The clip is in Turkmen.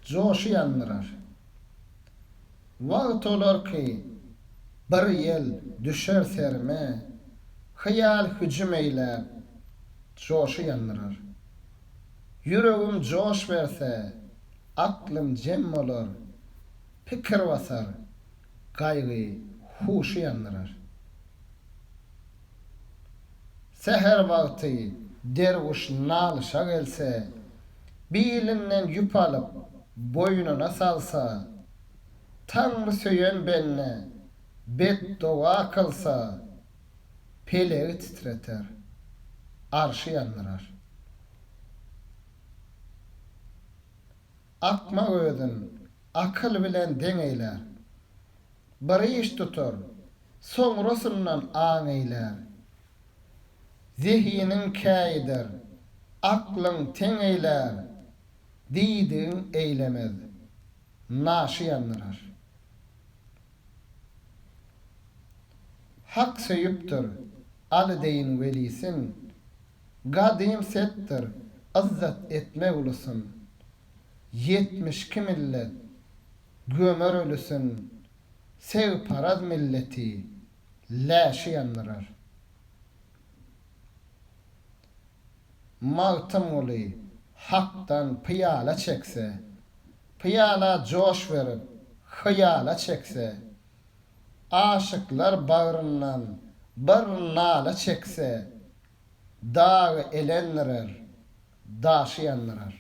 Joşy ýandyrar. Wagt olar ki, bir ýel düşer serime, Hyýal hüjüm eýläp, joşy ýandyrar. Ýüregim joş berse, aklym jem bolar, Pikir basar, gaýgy huşy ýandyrar. Säher wagty derwüş nalyşa gelse, Bilinden ýüp alyp, boýnuna salsa, Taňry söýen bende bet doga kylsa, Pelegi titreter, arşy ýandyrar. Akmak özün akyl bilen deň eýlär. Bir iş tutar, soňrasyndan aň eýlär. Zehiniň käýider, aklyň teň eýlär, Diýdigiň eýlemez, naşy ýandyrar. Hak söýüpdir, Aly deýin welisin, Gadym setdir, yzzat etmek ulusyn. 72 millet, gömer ölüsin, Segparaz milleti, läşi ýandyrar. Magtymguly Hakdan pyýala çekse, Pyýala joş berip, hyýala çekse, Aşyklar bagryndan bir nala çekse, Dagy elendirer, daşy ýandyrar.